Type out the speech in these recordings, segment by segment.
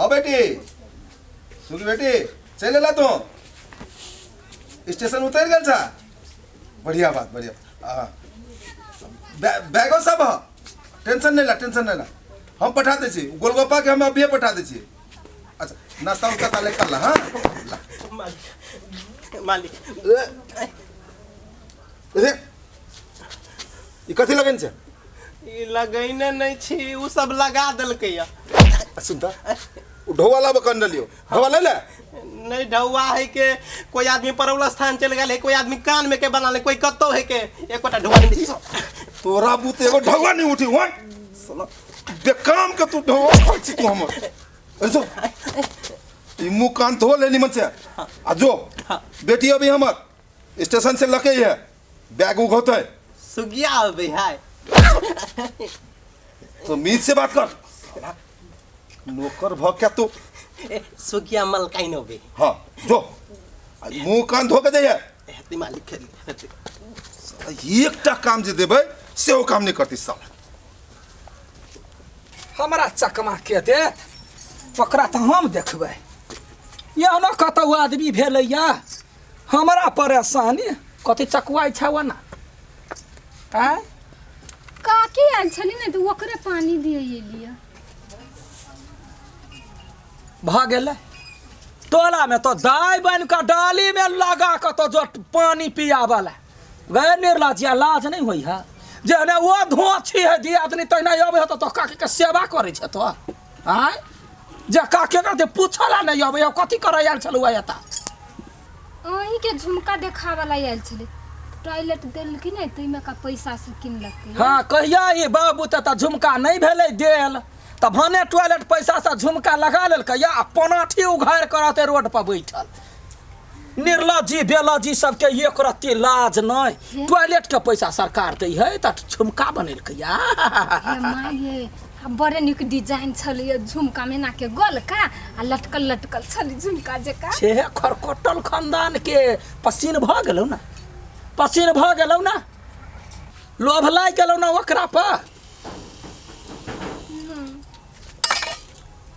हाँ बेटी, सुन बेटी, चलि एला तू? स्टेशन उतरि गेल छा? बढ़िया बात, बढ़िया। हाँ, बैगो सब ह, टेंशन नहीं ला, टेंशन नहीं ला, हम पठा दै छी गोलगप्पा के, हम अभिये पठा दै छी। अच्छा, नाश्ता उस्ता ताले कर ला। हाँ, ला। मालिक, मालिक। ए, रे, ई कथी लगन छै? ई लगैने नहि छी, उ सब लगा देलकै या। सुन त, उ ढौआ लाबऽ कहने रहलियौ, ढौआ ले ले। नहीं, ढौआ है के कोई आदमी परौल स्थान चल गेल है, कोई आदमी कान में के बना ले, कोई कतौ है के, एकोटा ढौआ नहीं। तोरा बुते एगो ढौआ नहीं उठी हुआ साला बेकाम के, तू ढौआ खाइ छी तू हमर। अरे जो, ई मुंह कान धो ले निमन से आ जो। बेटी अभी हमर स्टेशन से लके है, बैग उग होते। सुगिया अबे है। तो मीत से बात कर साला, नौकर भ के तू। ए, सुगिया मलकाइन अबे। हाँ, जो, आ मुंह कान धो के जाइए। हेती मालिक, खेली हेती। साला, एकटा काम जे देबै सेहो काम नहीं करती साला। हमरा चकमा के देत, ओकरा तऽ हम देखबै। एहनो कतहु आदमी भेलैया? हमरा परेशानी कथी चकवाइ छै ओना? आँय? काकी आयल छली ने, तऽ ओकरे पानी दिए एलियै। भऽ गेलै। टोलामे तऽ दाइ बनि कऽ डालीमे लगा कऽ तऽ जो पानी पियाबऽ लए गए। निर्लजिया, लाज नहि होइ है? जेहने ओ धोछी है दियादनी, तहिना अबै है तऽ काकीके सेवा करै छै तो। आँय, जे काकी के पूछऽ लए नहि अबै है, कथी करऽ आयल छलहुँ एतऽ? अहीं के झुमका देखावला आयल छलै। टॉयलेट देलखिन ने, ताहिमे का पैसा से किनलकै। हाँ, कहिया ई बाबू तऽ झुमका नहि भेलै देल, तऽ भने टॉयलेट पैसा से झुमका लगा लेलकै या आ पनाठी उघारि कऽ रहतै रोड पर बैठल। निर्लज्जी बेलज्जी सबके एक रत्ती लाज नहि। टॉयलेट के पैसा सरकार दै है तऽ झुमका बनेलकै या। हे माय ये, आ बड़े नीक डिजाइन छलै झुमका में, एना के गोलका आ लटकल लटकल छलै झुमका जकाँ। छे, खरकटल खानदान के पसीन भऽ गेलौ ने, पसीन भऽ गेलौ ने, लोभ लागि गेलौ ने ओकरा पर।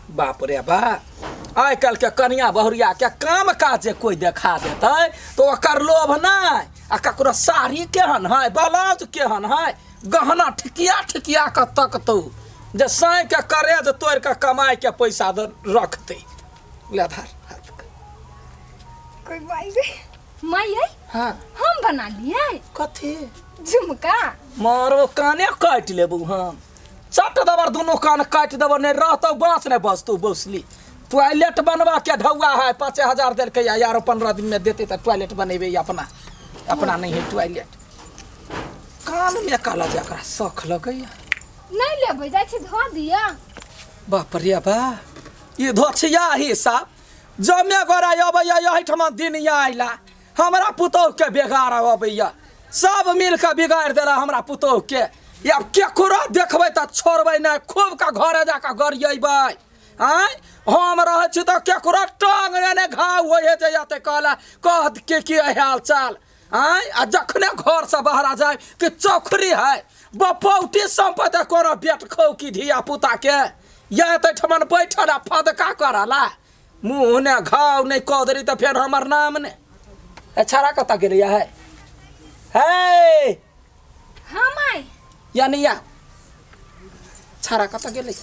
बाप रे बा, आइ काल्हिके कनिया बहुरिया के काम काज जे कोइ देखा देतै तऽ ओकर लोभ नहि, आ ककरो साड़ी केहन है, ब्लाउज केहन है, गहना ठिकिया ठिकिया कऽ तकतौ जे साँइके करेज तोड़ि कऽ कमाइके पैसा रखतै। ले धर हाथ के। कोई माई रे माई है। हाँ। हम बना लिए। कथी? झुमका। मारो, काने काटि लेबू हम, चट दबर दुनू कान काटि देबो, नहि रहतौ बाँस नहि बचतौ। बौसली टॉयलेट बनवा के ढौआ है, 5000 देलकै या यारो 15 दिन में देते तऽ टॉयलेट बनेबै। अपना अपना नहीं है टॉयलेट, कान में कहला जे एकरा शौख लगैया। नहीं लेबै, जाइ छी धो दिअ। बाप रे बा, ई धोछिया हिसाब जमे गोरा अबैया एहिठमा दिन आइला हमरा पुतोह के बेगार अबैया, सब मिल के बिगाड़ि देला हमरा पुतोह के। आब केकरो देखबै तऽ छोड़बै नहि, खूब के घरे जाकऽ गरियेबै। आँय, हम रहै छी तऽ केकरो टांग ने घाव होइ है जे एते कहला कह के की हाल चाल। आँय, आ जखने घरसँ बाहर जाय कि चौखरी है बपौटी सम्पत्ति कोनो बेट खौ कि धिया पुता के या तऽ ठमन बैठल आ फदका करला मुँह ने घाव नहि कऽ देली तऽ फेर हमर नाम ने। ए छाड़ा कतऽ गेलै है? हे। हाँ माय। यानी या छाड़ा कतऽ गेलै?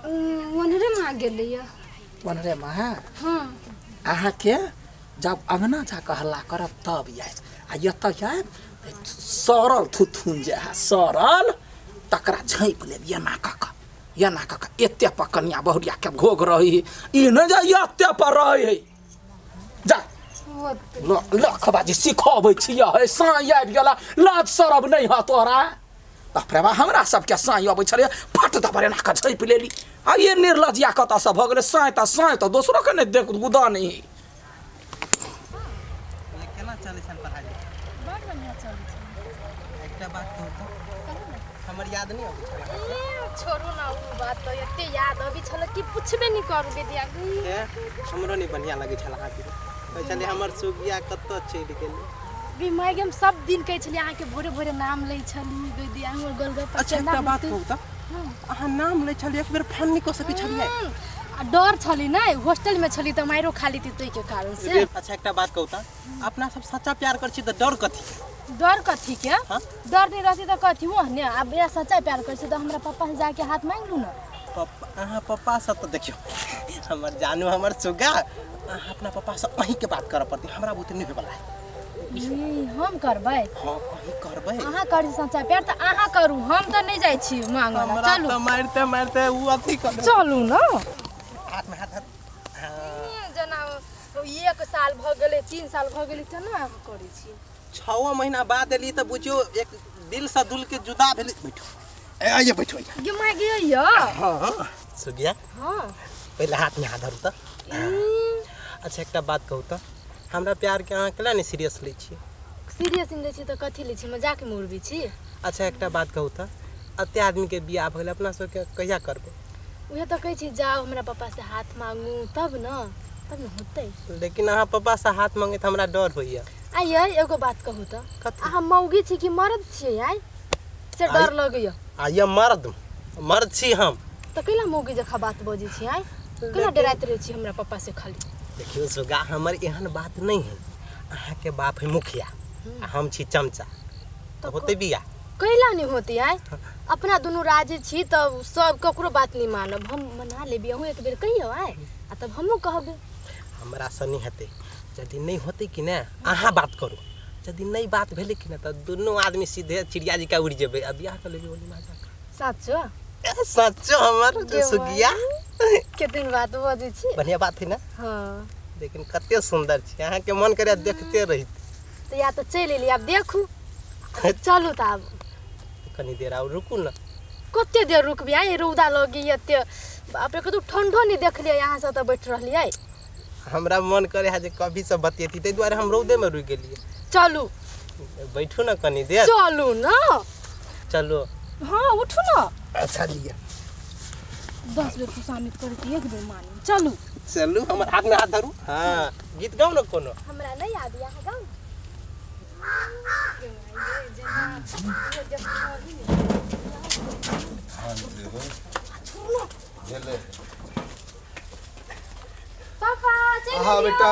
ओन्हरे माँ गेलै। ओन्हरे माँ है? हाँ। अहाँके जब अङ्गना जाकऽ हल्ला करब तब आयब, आ एतऽ आयब सड़ल थुथुन जे है सड़ल, तकरा झाँपि लेब एना कऽ कऽ, एना कऽ कऽ। एते पर कनिया बहुरियाके घोघ रहै है, ई नहि जे एते पर रहै है। जा लखबाजी सिखबै छियै हे, साँइ आबि गेला, लाज सरब नहि हऽ तोरा? बाप रे बा, हमरा सबके साँइ अबै छलै, फट दबर एना कऽ झाँपि लेली। आ ये निर्लजिया कतऽसँ भऽ गेलै? साँइ तऽ साँइ तऽ दोसरोके नहि देख गुदा नहि है। केना चलै छनि पढ़ाइ? बड़ बढ़िआँ चलै छै। एकटा बात कहू तऽ, हमर याद नहि अबै छल अहाँके? ए, छोड़ू ने ओ बात, तऽ एते याद अबै छल कि पुछबे नहि करू बेदिया। ए, हमरो नहि बढ़िआँ लगै छल अहाँके, कहै छलियै हमर सुगिया कतऽ चलि गेलै। माय हम सब दिन कहै छलियै अहाँके, भोरे भोरे नाम लै छली बेदिया हमर गोलगप्पा। अच्छा, एकटा बात कहू तऽ, अहाँ नाम लै छलियै, एक बेर फोन नहि कऽ सकै छलियै? आ डर छली ने हॉस्टल में छली तऽ मारो खा लेती ताहि के कारण से। अच्छा एकटा बात कहू तऽ, अपना सब सच्चा प्यार कर छी तऽ डर कथी? डर कथी के? हाँ? डर नहीं रहती तऽ कथी वो ने। आब या सच्चा प्यार कर छी तऽ हमरा पप्पा से जाके हाथ मांग लू ना। पप्पा, अहाँ पप्पा से तऽ देखियौ हमर जानू हमर सुगा, अहाँ अपना पप्पा से अहीं के बात करऽ पड़तै, हमरा बुते नहि होइवला है। ई, हम करबै? हाँ अहीं करबै। अहाँ करी सच्चा प्यार तऽ अहाँ करू, हम तऽ नहीं जाइ छी मांगऽ ला। हमरा चलू तऽ मारिते मारिते उ अथी कर देत। चलू ना। हाथ में हाथ हाथ। हाँ। जेना 1 साल भऽ गेलै, 3 साल भऽ गेलै, तेना अहाँ करै छी। 6 महीना बाद एलियै तऽ बुझियौ एक दिल से दुल के जुदा भेलै। बैठो ए आइए, बैठो आइए। गे माय गे य। हाँ सुगिया। हाँ। पहिले हाथ में हाथ धरू तऽ। अच्छा एकटा बात कहू तऽ, हमरा प्यार के अहाँ केना नहि सीरियस लै छियै? सीरियस नहि लै छियै तऽ कथी लै छी, मजाक में उड़बै छी? अच्छा एकटा बात कहू तऽ, एते आदमी के बियाह भऽ गेलै, अपना सबके कहिया करबै? उहे तऽ कहै छी, जाउ हमरा पप्पा से हाथ मांगू तब न, तब न होतै। लेकिन अहाँ पप्पा से हाथ मांगे तऽ हमरा डर होइया। आइ यै एगो बात कहू तऽ, कथी? अहाँ मौगी छी कि मर्द छियै? आइ से डर लगैया। आइए मर्द, मर्द छी हम। तऽ कैला मौगी जकाँ बात बजै छी आइ? केना डराइत रहै छी हमरा पप्पा से खाली? देखियौ सुगा, हमर एहन बात नहीं है। अहाँके बाप है मुखिया आ हम छी चमचा, तऽ होतै बियाह? कैला नहीं होती आइ? अपना दुनू राजी छी तऽ सब ककरो बात नहीं मानब, हम मना लेबी। अहूँ एक बेर कहियौ आइ, आ तब हमहूँ कहबै। हमरा से नहीं हेतै। यदि नहीं होतै कि ने अहाँ बात करू, यदि नहीं बात भेलै कि ने तऽ दुनू आदमी सीधे चिड़िया जकाँ उड़ि जेबै आ बियाह कऽ लेबै ओली माजा के। साचो? ए, सच्चो हमर गे सुगिया। केतेन बात बजै छी। बढ़िया बात है ना? हाँ। लेकिन कते सुंदर छी, अहाँके मन करे देखते रहित। तऽ या तऽ चलि एली, आब देखू। चलू तऽ आब। कनी देर आब रुकू ना। कते देर रुकबी आइ? रौदा लगी एते, बाप रे, कतौ ठंडो नहीं देखलियै, अहाँ सब तऽ बैठ रहलियै। हमरा मन करे है जे कभी से बतियेती, ताहि दुआरे हम रौदे में रुकि गेलियै। चलू। बैठू ना कनी देर। चलू ना। चलो। हाँ उठू ना। अच्छा लिया। 10 बेर खुशामिद करती, एक बेर मानी। चलू। चलू, हमर हाथ में हाथ धरू। हाँ गीत गाउ ना कोनो। हमरा नहीं आबी, अहाँ गाउ। पापा चलि हाँ एलियौ। बेटा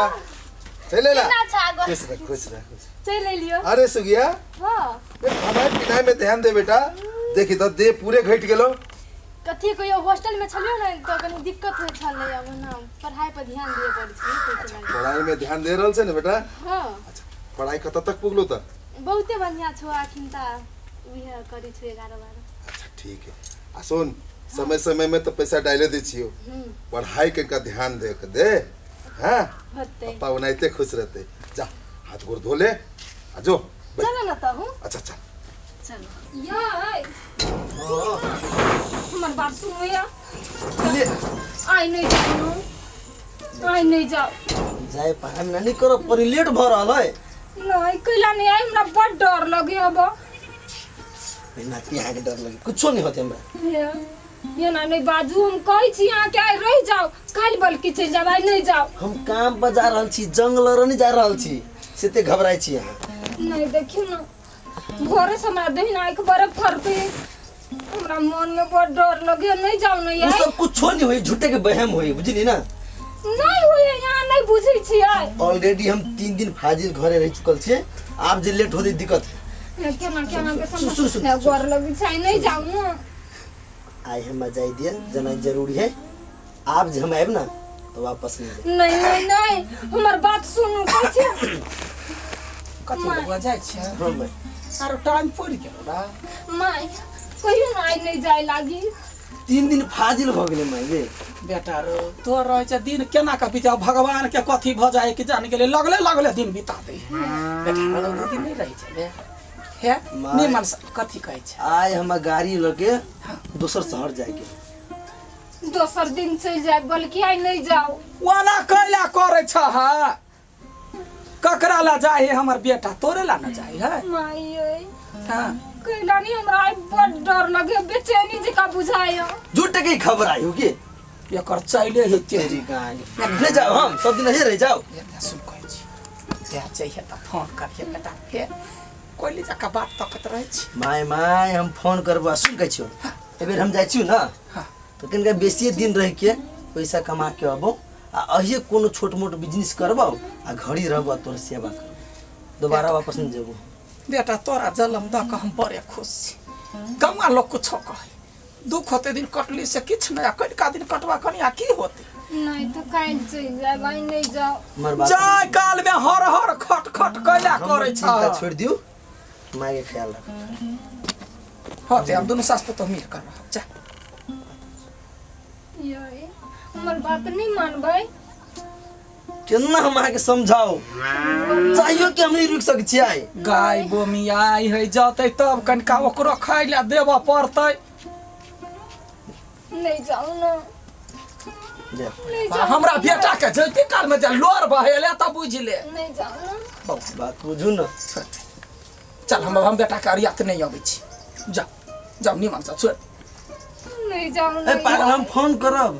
चलि एला। केना छा गो? खुश रह, खुश रह, खुश रह। चलि एलियौ। अरे सुगिया। हाँ। ए, खाना पिनाइ में ध्यान दे बेटा, देखी तो देह पूरे घटि गेलो। कथी कहियो, हॉस्टल में छलियौ ने तऽ कनी दिक्कत होइ छलै, आब ओना पढ़ाई पर ध्यान दिअ पड़ै छै ने, ताहिके लागि। पढ़ाई में ध्यान दे रहल छै ने बेटा? हाँ। अच्छा पढ़ाई कतऽ तक पुगलो तऽ? बहुते बढ़िया छौ, अखन तऽ उहे करै छौ 11-12। अच्छा ठीक है। आ सुन, समय समय में तो पैसा डाले दै छियो, पढ़ाई के का ध्यान दे के दे। हाँ होतै। पप्पा ओनाहिते खुश रहते। जा हाथ गोर धो ले आ जो बैठ। चलो ना तहु। अच्छा अच्छा चलो। यै हमर बात सुनू या। ले। आइ नहीं जाओ, आइ नहीं जाओ। जाय पढ़ाई में नहीं करो, परी लेट भ रहल है। नहीं कैला नहीं आई, हमरा बड़ डर लगे अब। नाती अहाँ के डर लगे, कुछो नहीं होते हमरा। ये ना नहीं बाजू, हम कहै छी अहाँ के आइ रहि जाओ, काल्हि बल्कि चलि जाब, आइ नहीं जाओ। हम काम पर जा रहल छी, जंगल र नहीं जा रहल छी, से ते घबराइ छी अहाँ। नहीं देखियौ ना, भोरे से हमरा दहिना आँखि बड़े फरके, हमरा मन में बड़ डर लगे, नहीं जाओ ना उ यार। सब कुछो नहीं होई, झूठे के बहम होई, बुझली ना? नहीं होई, यहाँ नहीं बुझै छियै। ऑलरेडी हम 3 दिन फाजिल घरे रह चुकल छियै, आब जे लेट होतै दिक्कत है। केना केना के सुन, सुन, सुन, समझ गोर लगे छै, नहीं जाओ ना। आइ हम जाय दिए, जाना जरूरी है। आप जे हम आएब ना तो वापस नहीं जाए। नहीं नहीं नहीं, हमर बात सुनू, कहै छी। कथी बौआ जाइ छै? हाँ भाई। आरो टाइम पड़ि गेल बा। माय कहियो ना आइ नहीं जाय लागी। 3 दिन फाजिल भ गेलै माय गे। बेटा रो तोर रहै छै दिन केना के बीता, भगवान के कथी भ जाय कि जान गेलै, लगले लगले दिन बिता दे। बेटा रो दू दिन नहीं रहै छै बे। Hey my. निमन से कथी कहै छै? आइ हम गाड़ी लके दोसर शहर जाय के। दोसर दिन चलि जाय, बल्कि आइ नहीं जाओ। ओना कैला करै छ हा? ककरा ला जाय है हमर बेटा, तोरे ला न जाय है। माय यै। हाँ। कैला नहीं, हमरा आइ बड़ डर लगे, बेचैनी जकाँ बुझाय। झूठ के खबर आई हो के? एकर चले ही तेरी गाड़ी। ले जाओ, हम सब दिन यहीं रह जाओ। बेटा सुन कहै छी, जा चाहिए त फोन करिए बेटा, हे कोइली जकाँ बात तकत रहै छी। My my हम फोन करबो, सुन कहै छियौ, एहि बेर हम जाइ छियौ ना, हाँ। तऽ कनिका बेसिए दिन रह के पैसा कमा के अबो आ अहिए कोनो छोट मोट बिजनेस करबो आ घड़ी रहबो आ तोर सेवा करबो, दोबारा वापस नहीं जेबो। बेटा तोरा जलम दऽ कऽ हम बड़े खुश छी। गौआ लोग कुछो कहै, दुख होते दिन कटली से किछु नहि, आ कनिका दिन कटवा कनि आ की होते। नहीं तो काल्हि चलि जायब, आइ नहीं जाओ। हमर बात जाय काल में हर हर खट खट कैला हमर करै चिंता छ। छोड़ि दियौ, माय के ख्याल राख। हँ ते हम दुनू सास पुतोह मिल कर रहब। जा ये हमर बात नहीं मानबै? केना हम अहाँके समझाउ, चाहियो कि हम नहीं रुकि सकै छियै। गाय बोमियाइ है जतै तब कनिका ओकरो खाय लए देबऽ पड़तै। नहीं जाओ ना। जा। नहीं जाओ। हमरा बेटा के जैते काल में जे लोर बहेले तऽ बुझि ले। नहीं जाओ ना। बात बुझू ना। चल हम बेटा के अरियात नहीं अबै छी। जा जाउ निमन से छोड़। नहीं जाओ। ए नहीं पागल, हम फोन करब।